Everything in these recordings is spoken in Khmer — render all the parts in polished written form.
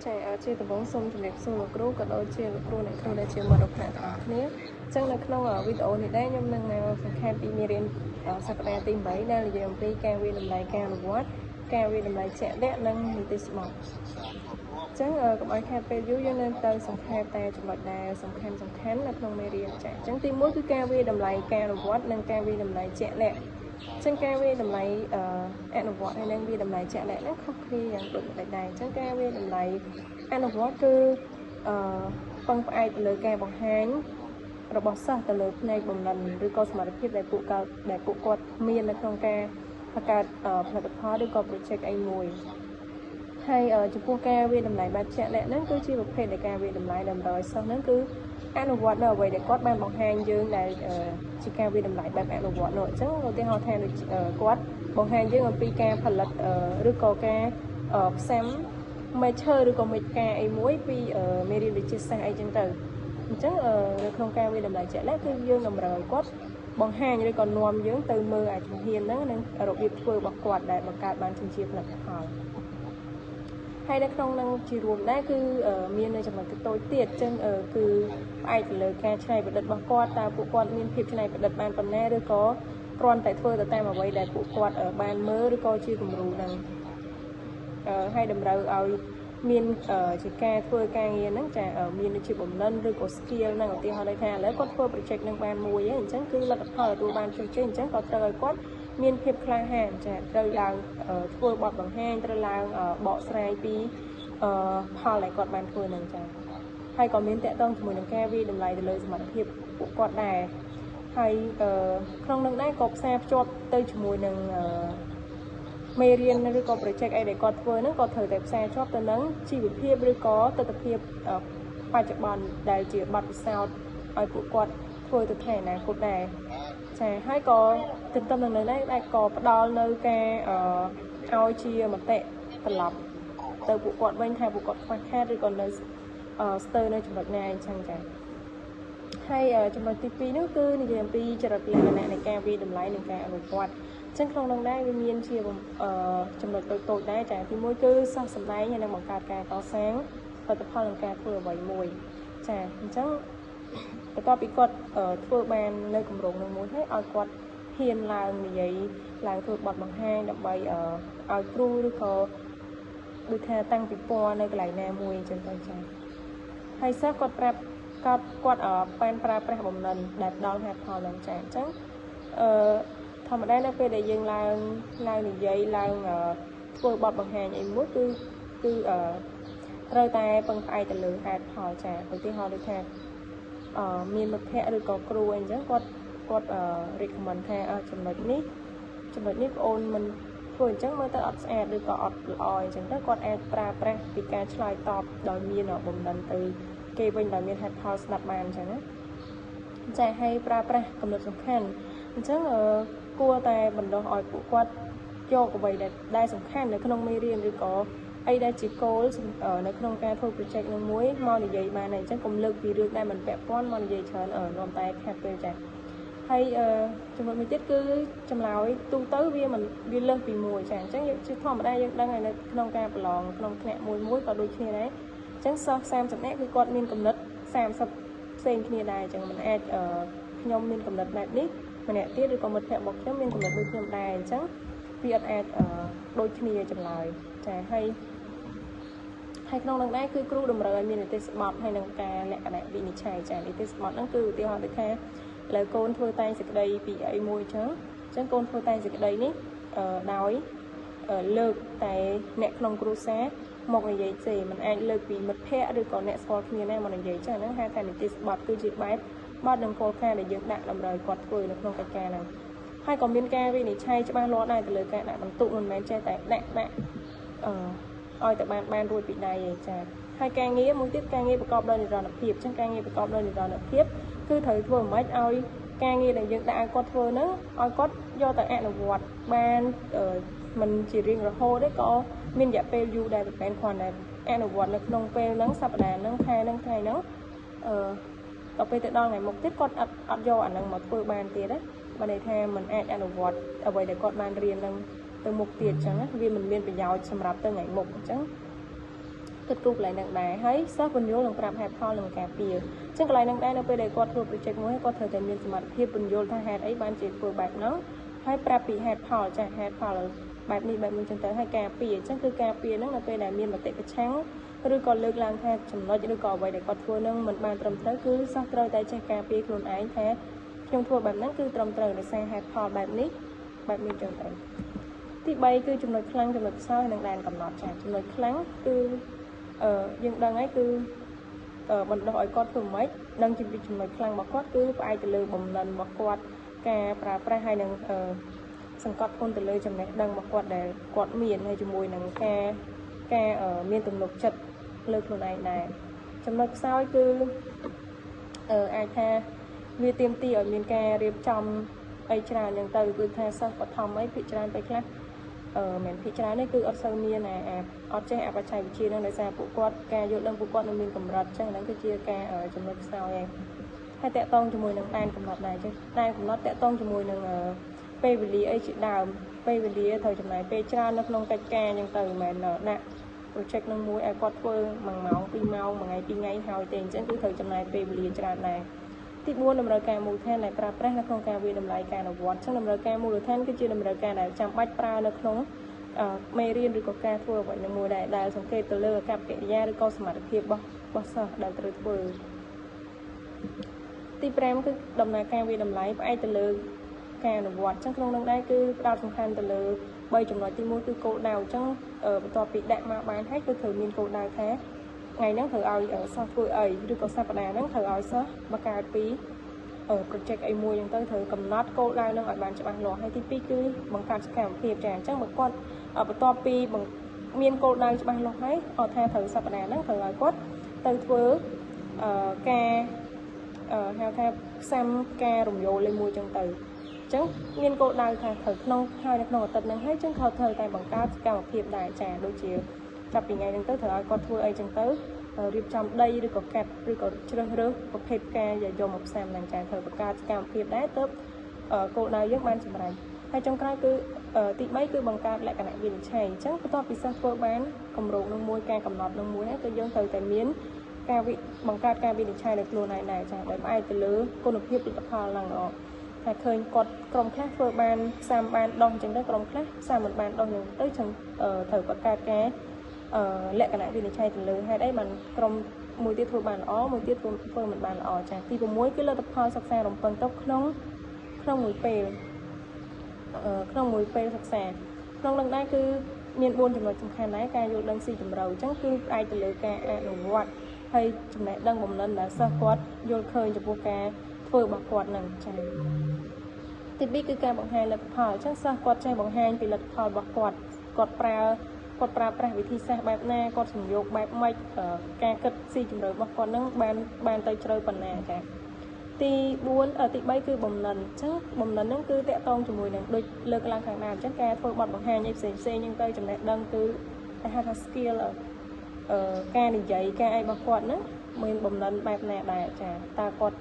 ចាជាដំបូងសូមជម្រាបសួរលោកគ្រូក៏ដូចជាលោកគ្រូអ្នកគ្រូដែលជាមិត្តរួមថ្នាក់ទាំងអស់គ្នា។អញ្ចឹងនៅក្នុងវីដេអូនេះដែរខ្ញុំនឹងមកសង្ខេបពីមេរៀនសប្តាហ៍ទី8ដែលនិយាយអំពីការវាយតម្លៃការអនុវត្តការវាយតម្លៃជាក់លាក់និងនិទេសបទអញ្ចឹងកុំឲ្យខាតពេលយូរយើងនឹងទៅសង្ខេបតែចំណុចដែលសំខាន់សំខាន់នៅក្នុងមេរៀនចាអញ្ចឹងទី1គឺការវាយតម្លៃការអនុវត្តនិងការវាយតម្លៃជាក់លាក់ចឹងការវាយតម្លៃអនុវត្តហើយនិងវាយតម្លៃជាក់លាក់ហ្នឹងខុសគ្នាយ៉ាងដូចម្តេចដែរអញ្ចឹងការវាយតម្លៃអនុវត្តគឺអឺពឹងផ្អែកទៅលើការបង្ហាញរបស់សិស្សទៅលើផ្នែកបំណិនឬក៏សមត្ថភាពដែលពួកគាត់មាននៅក្នុងការបង្កើតផលិតផលឬក៏ project អីមួយហើយចំពោះការវាយតម្លៃបែបជាក់លាក់ហ្នឹងគឺជាប្រភេទនៃការវាយតម្លៃតម្រូវឲ្យសិស្សហ្នឹងគឺអនុវត្តនៅអ្វីដែលគាត់បានបង្ហាញយើងដែលជាការវាយតម្លៃបែបអនុវត្តនោះអញ្ចឹងឧទាហរណ៍ថាដូចគាត់បង្ហាញយើងអំពីការផលិតឬក៏ការផ្សាំមែកឈើឬក៏មែកផ្កាអីមួយពីមេរៀនវិទ្យាសាស្ត្រអីចឹងទៅអញ្ចឹងនៅក្នុងការវាយតម្លៃជាក់លាក់គឺយើងតម្រូវឲ្យគាត់បង្ហាញឬក៏នាំយើងទៅមើលអាជំហានហ្នឹងនិងរបៀបធ្វើរបស់គាត់ដែលបង្កើតបានជាផលិតផលហើយនៅក្នុងនឹងជារួមដែរគឺមាននៅចំណុចតូចទៀតអញ្ចឹងគឺផ្អែកទៅលើការច្នៃប្រឌិតរបស់គាត់តើពួកគាត់មានភាពច្នៃប្រឌិតបានប៉ុណ្ណាឬក៏គ្រាន់តែធ្វើទៅតាមអ្វីដែលពួកគាត់បានមើលឬក៏ជាគំរូហ្នឹងហើយតម្រូវឲ្យមានជាការធ្វើការងារហ្នឹងចាមានដូចជាបំណិនឬក៏ skill ហ្នឹងឧទាហរណ៍ដូចថាឥឡូវគាត់ធ្វើ project ហ្នឹងបានមួយហើយអញ្ចឹងគឺលទ្ធផលទទួលបានជោគជ័យអញ្ចឹងក៏ត្រូវឲ្យគាត់មានភាពក្លាហានចាត្រូវឡើងធ្វើបទបង្ហាញត្រូវឡើងបកស្រាយពីផលដែលគាត់បានធ្វើហ្នឹងចាហើយក៏មានទាក់ទងជាមួយនឹងការវាយតម្លៃទៅលើសមត្ថភាពពួកគាត់ដែរហើយក្នុងនឹងដែរក៏ផ្សារភ្ជាប់ទៅជាមួយនឹងមេរៀនឬក៏ project អីដែលគាត់ធ្វើហ្នឹងក៏ត្រូវតែផ្សារភ្ជាប់ទៅនឹងជីវភាពឬក៏ទស្សនវិជ្ជាបច្ចុប្បន្នដែលជាបទពិសោធន៍ឲ្យពួកគាត់ធ្វើទៅថ្ងៃអនាគតដែរចាហើយក៏ទន្ទឹមនឹងនេះដែរក៏ផ្ដល់នៅការឲ្យជាមតិត្រឡប់ទៅពួកគាត់វិញថាពួកគាត់ខ្វះខាតឬក៏នៅស្ទើរនៅចំណុចណាអញ្ចឹងចាហើយចំណុចទី2នោះគឺនិយាយអំពីចរិតលក្ខណៈនៃការវាយតម្លៃនិងការអនុវត្តអញ្ចឹងក្នុងនោះដែរវាមានជាចំណុចតូចៗដែរចាទី1គឺសិស្សសម្ដែងហើយនឹងបង្កើតការកសាងផលិតផលនិងការធ្វើអ្វីមួយចាអញ្ចឹងបន្ទាប់ពីគាត់ធ្វើបាននៅគម្រោងនឹងមួយហើយឲ្យគាត់ហ៊ានឡើងនិយាយឡើងធ្វើបទបង្ហាញដើម្បីឲ្យគ្រូឬក៏ដូចថាតាំងពិព័រណ៍នៅកន្លែងណាមួយអញ្ចឹងទៅចាហើយសិស្សគាត់ប្រាប់គាត់គាត់បានប្រើប្រាស់បំណិនដែលផ្ដល់ហេតុផលនឹងចាអញ្ចឹងអឺធម្មតានៅពេលដែលយើងឡើងឡើងនិយាយឡើងធ្វើបទបង្ហាញអីមួយគឺគឺអឺត្រូវតែពឹងផ្អែកទៅលើហេតុផលចាឧទាហរណ៍ដូចថាអឺមានមិត្តភ័ក្តិឬក៏គ្រូអីអញ្ចឹងគាត់គាត់ recommend ថាចំណុចនេះចំណុចនេះបងអូនមិនធ្វើអញ្ចឹងមើលទៅអត់ស្អាតឬក៏អត់ល្អអញ្ចឹងទៅគាត់អាចប្រើប្រាស់ពីការឆ្លើយតបដោយមានបំណិនទៅគេវិញដោយមានហេតុផលស្ដាប់បានអញ្ចឹងណាចាឲ្យប្រើប្រាស់កំណត់សំខាន់អញ្ចឹងគួរតែបណ្ដុះឲ្យពួកគាត់យកអ្វីដែលសំខាន់នៅក្នុងមេរៀនឬក៏អីដែលជាគោលនៅក្នុងការធ្វើ project នឹងមួយមកនិយាយបានហើយអញ្ចឹងកុំលើកពីរឿងដែលមិនពាក់ព័ន្ធមកនិយាយច្រើននាំតែខាត់ពេលចាហើយចំណុចមួយទៀតគឺចម្លើយទូទៅវាមិនវាលើសពីមួយចាអញ្ចឹងយើងជាធម្មតាយើងដឹងហើយនៅក្នុងការប្រឡងក្នុងថ្នាក់មួយមួយក៏ដូចគ្នាដែរអញ្ចឹងសិស្ស30នាក់គឺគាត់មានកំណត់30ផ្សេងគ្នាដែរអញ្ចឹងមិនអាចខ្ញុំមានកំណត់បែបនេះម្នាក់ទៀតឬក៏មិត្តភ័ក្តិរបស់ខ្ញុំមានកំណត់ដូចខ្ញុំដែរអញ្ចឹងវាអត់អាចដូចគ្នាចម្លើយចាហើយហើយក្នុងនឹងដែរគឺគ្រូតម្រូវឲ្យមាននិទេសបទហើយនឹងការលក្ខណៈវិនិច្ឆ័យចានិទេសបទហ្នឹងគឺឧទាហរណ៍ដូចថាឥឡូវកូនធ្វើតែងសេចក្តីពីអីមួយអញ្ចឹងអញ្ចឹងកូនធ្វើតែងសេចក្តីនេះដោយលើកតែអ្នកក្នុងគ្រួសារមកនិយាយទេมันអាចលើកពីមិត្តភ័ក្តិឬក៏អ្នកស្គាល់គ្នាណាមកនិយាយចឹងហ្នឹងហៅថានិទេសបទគឺជាបែបបទនិងគោលការណ៍ដែលយើងដាក់តម្រូវគាត់ធ្វើនៅក្នុងកិច្ចការហ្នឹងហើយក៏មានការវិនិច្ឆ័យច្បាស់លាស់ដែរទៅលើការដាក់បន្ទុកមិនមែនចេះតែដាក់ដាក់អឺឲ្យតែបានបានរួចពីដៃឯងចាហើយការងារមួយទៀតការងារប្រកបដោយនិរន្តរភាពអញ្ចឹងការងារប្រកបដោយនិរន្តរភាពគឺត្រូវធ្វើមិនឲ្យការងារដែលយើងដាក់ឲ្យគាត់ធ្វើហ្នឹងឲ្យគាត់យកទៅអនុវត្តបានមិនជារៀងរហូតទេក៏មានរយៈពេលយូរដែរមិនមែនគ្រាន់តែអនុវត្តនៅក្នុងពេលហ្នឹងសប្តាហ៍ហ្នឹងខែហ្នឹងថ្ងៃហ្នឹងអឺដល់ពេលទៅដល់ថ្ងៃមុខទៀតគាត់អត់អត់យកអាហ្នឹងមកធ្វើបានទៀតណាបើន័យថាมันអាចអនុវត្តអ្វីដែលគាត់បានរៀនហ្នឹងទៅមុខទៀតអញ្ចឹងណាវាមិនមានប្រយោជន៍សម្រាប់ទៅថ្ងៃមុខអញ្ចឹង គិតគូរកន្លែងហ្នឹងដែរហើយសិស្សពន្យល់និងប្រាប់ហេតុផលនិងការពារអញ្ចឹងកន្លែងហ្នឹងដែរនៅពេលដែលគាត់ធ្វើ project មួយគាត់ត្រូវតែមានសមត្ថភាពពន្យល់ថាហេតុអីបានជាធ្វើបែបហ្នឹងហើយប្រាប់ពីហេតុផលចាហេតុផលបែបនេះបែបនេះចឹងទៅហើយការពារអញ្ចឹងគឺការពារហ្នឹងនៅពេលដែលមានមតិប្រឆាំងឬក៏លើកឡើងថាចំណុចឬក៏អ្វីដែលគាត់ធ្វើនឹងមិនបានត្រឹមត្រូវគឺសិស្សត្រូវតែចេះការពារខ្លួនឯងថាខ្ញុំធ្វើបែបហ្នឹងគឺត្រឹមត្រូវដោយសារហេតុផលបែបនេះបែបនេះចឹងទៅទី3គឺចំណុចខ្លាំងចំណុចខ្សោយនិងដែនកំណត់ចាចំណុចខ្លាំងគឺអឺយើងដឹងហើយគឺបណ្ដោះឲ្យគាត់ធ្វើម៉េចដឹងជាពីចំណុចខ្លាំងរបស់គាត់គឺផ្អែកទៅលើបំណិនរបស់គាត់ការប្រើប្រាស់ហើយនឹងសង្កត់ធ្ងន់ទៅលើចំណេះដឹងរបស់គាត់ដែលគាត់មានហើយជាមួយនឹងការមានទំនុកចិត្តលើខ្លួនឯងដែរចំណុចខ្សោយគឺអាចថាវាទាមទារឲ្យមានការរៀបចំអីច្រើនយ៉ាងទៅគឺថាសិស្សបឋមអីភាគច្រើនទៅខ្លះអឺមិនភាគច្រើននេះគឺអត់សូវមានអាអត់ចេះអបច្ចេកវិទ្យានឹងដោយសារពួកគាត់ការយល់ដឹងពួកគាត់នៅមានកម្រិតអញ្ចឹងហ្នឹងគឺជាការចំណុចខ្សោយឯងហើយតាក់ទងជាមួយនឹងដែនកំណត់ដែរចឹងដែនកំណត់តាក់ទងជាមួយនឹងពេលវេលាអីជាដើមពេលវេលាត្រូវចំណាយពេលច្រើននៅក្នុងកិច្ចការអញ្ចឹងទៅមិនមែនដាក់ project នឹងមួយឲ្យគាត់ធ្វើ1ម៉ោង2ម៉ោងមួយថ្ងៃ2ថ្ងៃហើយទេអញ្ចឹងគឺត្រូវចំណាយពេលវេលាច្រើនដែរទី4តម្រូវការមូលដ្ឋានដែលប្រើប្រាស់នៅក្នុងការវាយតម្លៃការអនុវត្តអញ្ចឹងតម្រូវការមូលដ្ឋានគឺជាតម្រូវការដែលចាំបាច់ប្រើនៅក្នុងមេរៀនឬក៏ការធ្វើអ្វីនឹងមួយដែរដែលសង្កេតទៅលើអាកប្បកិរិយាឬក៏សមត្ថភាពរបស់សិស្សដែលត្រូវធ្វើទី5គឺដំណើរការវាយតម្លៃផ្អែកទៅលើការអនុវត្តអញ្ចឹងក្នុងនោះដែរគឺផ្ដោតសំខាន់ទៅលើ3ចំណុចទី1គឺគោលដៅអញ្ចឹងបន្ទាប់ពីដាក់មកបានហើយគឺត្រូវមានគោលដៅថាថ្ងៃហ្នឹងត្រូវឲ្យសិស្សធ្វើអីឬក៏សប្តាហ៍ហ្នឹងត្រូវឲ្យសិស្សបង្កើតពី project អីមួយហ្នឹងទៅត្រូវកំណត់គោលដៅហ្នឹងឲ្យបានច្បាស់លាស់ហើយទី2គឺបង្កើតសកម្មភាពចាអញ្ចឹងបើគាត់បន្ទាប់ពីមានគោលដៅច្បាស់លាស់ហើយអត់ថាត្រូវសប្តាហ៍ហ្នឹងត្រូវឲ្យគាត់ទៅធ្វើការហៅថាផ្សាំការរំយោលលេខមួយចឹងទៅអញ្ចឹងមានគោលដៅថាត្រូវក្នុងហើយនៅក្នុងអាទិត្យហ្នឹងហើយចឹងเขาត្រូវតែបង្កើតសកម្មភាពដែរចាដូចជាចាប់ពីថ្ងៃហ្នឹងទៅត្រូវឲ្យគាត់ធ្វើអីចឹងទៅរៀបចំដីឬក៏កាត់ឬក៏ជ្រើសរើសប្រភេទផ្កាយកមកផ្សាំហ្នឹងចាត្រូវបង្កើតសកម្មភាពដែរទើបគោលដៅយើងបានសម្រេចហើយចុងក្រោយគឺទី3គឺបង្កើតលក្ខណៈវិនិច្ឆ័យអញ្ចឹងបន្ទាប់ពីសិស្សធ្វើបានគម្រោងនឹងមួយការកំណត់នឹងមួយហើយគឺយើងត្រូវតែមានការបង្កើតការវិនិច្ឆ័យនៅខ្លួនឯងដែរចាដែលផ្អែកទៅលើគុណភាពលទ្ធផលហ្នឹងអថាឃើញគាត់ក្រុមខ្លះធ្វើបានផ្សាំបានដោះអញ្ចឹងទៅក្រុមខ្លះផ្សាំមិនបានដោះអញ្ចឹងទៅចឹងត្រូវបង្កើតការលក្ខណៈវិនិច្ឆ័យទៅលើហេតុអីបានក្រុមមួយទៀតធ្វើបានល្អមួយទៀតធ្វើមិនបានល្អចាទី6គឺលទ្ធផលសិក្សារំពឹងទុកក្នុងក្នុងមួយពេលក្នុងមួយពេលសិក្សាក្នុងនឹងដែរគឺមាន4ចំណុចសំខាន់ដែរការយល់ដឹងស៊ីជម្រៅអញ្ចឹងគឺផ្អែកទៅលើការអនុវត្តហើយចំណេះដឹងបំណិនដែលសិស្សគាត់យល់ឃើញចំពោះការធ្វើរបស់គាត់នឹងចាទី2គឺការបង្ហាញលទ្ធផលអញ្ចឹងសិស្សគាត់ចេះបង្ហាញពីលទ្ធផលរបស់គាត់គាត់ប្រើប្រាស់វិធីសាស្ត្របែបណាគាត់សំយោគបែបម៉េចការគិតស៊ីជម្រៅរបស់គាត់នឹងបានទៅជ្រៅប៉ុណ្ណាចាទី4ទី3គឺបំណិនអញ្ចឹងបំណិនហ្នឹងគឺតាក់ទងជាមួយនឹងដូចលើកឡើងខាងដើមអញ្ចឹងការធ្វើបទបង្ហាញអីផ្សេងផ្សេងអញ្ចឹងទៅចំណេះដឹងគឺគេហៅថា skill ការនិយាយការអីរបស់គាត់ហ្នឹងមានបំណិនបែបណាដែរចាតើគាត់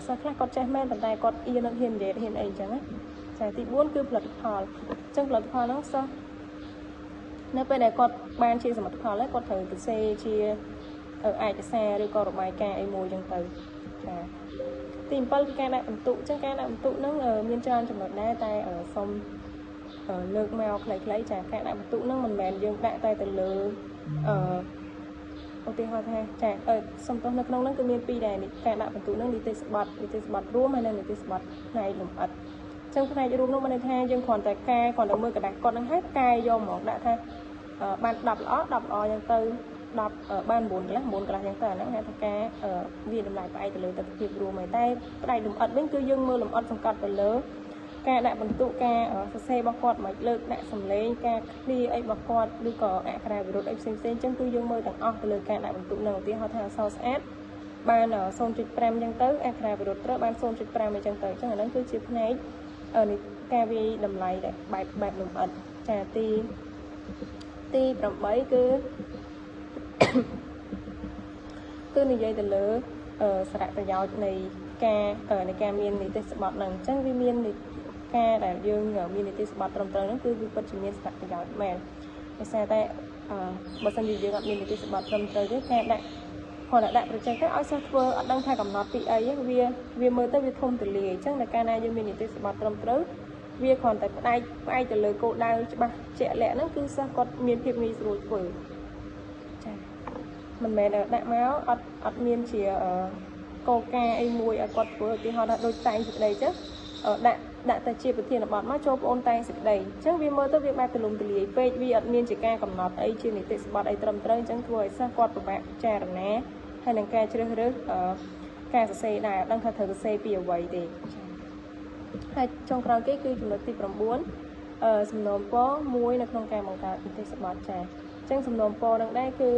សិស្សខ្លះគាត់ចេះមែនប៉ុន្តែគាត់អៀនអត់ហ៊ាននិយាយហ៊ានអីអញ្ចឹងណាចាទី4គឺផលិតផលអញ្ចឹងផលិតផលហ្នឹងសិស្សនៅពេលដែលគាត់បានជាសមិទ្ធផលហើយគាត់ត្រូវទៅសេជាឯកសារឬក៏របាយការណ៍អីមួយអញ្ចឹងទៅចាទី7គឺការដាក់បន្ទុកអញ្ចឹងការដាក់បន្ទុកហ្នឹងមានច្រើនចំណុចដែរតែសូមលើកមកខ្លីៗចាការដាក់បន្ទុកហ្នឹងមិនមែនយើងដាក់តែទៅលើឧទាហរណ៍ថាចាសំទោសនៅក្នុងហ្នឹងគឺមានពីរដែរការដាក់បន្ទុកហ្នឹងនីតិសបត្តិរួមហើយនិងនីតិសបត្តិផ្នែកលម្អិតចឹងផ្នែករួមនោះមានន័យថាយើងគ្រាន់តែកែគ្រាន់តែមើលក្រដាសគាត់ហ្នឹងហើយកែយកហ្មងដាក់ថាបាន10ល្អ10ល្អចឹងទៅ10បាន9កន្លះ9កន្លះចឹងទៅអាហ្នឹងហៅថាការវាតម្លៃផ្អែកទៅលើទិដ្ឋភាពរួមហើយតែផ្នែកលម្អិតវិញគឺយើងមើលលម្អិតសង្កត់ទៅលើការដាក់បន្ទុកការសរសេររបស់គាត់មិនលើកដាក់សំឡេងការឃ្លាអីរបស់គាត់ឬក៏អក្ខរាវិរុទ្ធអីផ្សេងផ្សេងចឹងគឺយើងមើលទាំងអស់ទៅលើការដាក់បន្ទុកនឹងឧទាហរណ៍ថាអក្សរស្អាតបាន 0.5 ចឹងទៅអក្ខរាវិរុទ្ធត្រូវបាន 0.5 អីចឹងទៅចឹងអាហ្នឹងគឺជាផ្នែកនៃការវាយតម្លៃដែលបែបលម្អិតចាទី8គឺគឺនិយាយទៅលើសារៈប្រយោជន៍នៃការមាននីតិសបត្តិហ្នឹងអញ្ចឹងវាមានការដែលយើងមាននីតិសបត្តិត្រឹមត្រូវហ្នឹងគឺវាពិតជាមានសារៈប្រយោជន៍មែនដោយសារតែ បើសិនជាយើងអត់មាននីតិសម្បត្តិត្រឹមត្រូវទេការដាក់គ្រាន់តែដាក់ project ទៅឲ្យសិស្សធ្វើអត់ដឹងថាកំណត់ពីអីវាមើលទៅវាធំទូលាយអញ្ចឹងតែកាលណាយើងមាននីតិសម្បត្តិត្រឹមត្រូវវាគ្រាន់តែផ្អែកទៅលើគោលដៅច្បាស់ជាក់លាក់ហ្នឹងគឺសិស្សគាត់មានភាពងាយស្រួលធ្វើចាមិនមែនដាក់មកអត់មានជាគោលការណ៍អីមួយឲ្យគាត់ធ្វើឧទាហរណ៍ថាដូចតែងសេចក្តីចឹងដាក់តែជាប្រធានបទមកចូលបងអូនតែងសេចក្តីអញ្ចឹងវាមើលទៅវាបែបទលំទលាយពេកវាអត់មានជាការកំណត់អីជានីតិសម្បត្តិអីត្រឹមត្រូវអញ្ចឹងធ្វើឲ្យសិស្សគាត់ពិបាកពិចារណាហើយនឹងការជ្រើសរើសការសរសេរដែរអត់ដឹងថាត្រូវសរសេរពីអ្វីទេហើយចុងក្រោយគេគឺចំណុចទី9សំណូមពរមួយនៅក្នុងការបង្កើតនីតិសម្បត្តិចាអញ្ចឹងសំណូមពរនឹងដែរគឺ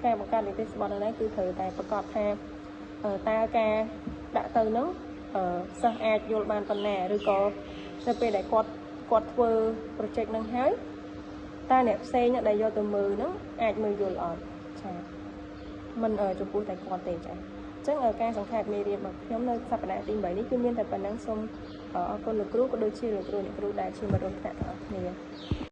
ការបង្កើតនីតិសម្បត្តិនឹងដែរគឺត្រូវតែប្រកាសថាតើការដាក់ទៅនឹងសិស្សអាចយល់បានប៉ុណ្ណាឬក៏នៅពេលដែលគាត់ធ្វើ project នឹងហើយតើអ្នកផ្សេងដែលយកទៅមើលហ្នឹងអាចមើលយល់អត់ចាមិនចំពោះតែគាត់ទេចាអញ្ចឹងការសង្ខេបមេរៀនរបស់ខ្ញុំនៅសប្តាហ៍ទី8នេះគឺមានតែប៉ុណ្ណឹងសូមអរគុណលោកគ្រូក៏ដូចជាលោកគ្រូអ្នកគ្រូដែលជាមិត្តរួមថ្នាក់ទាំងអស់គ្នា។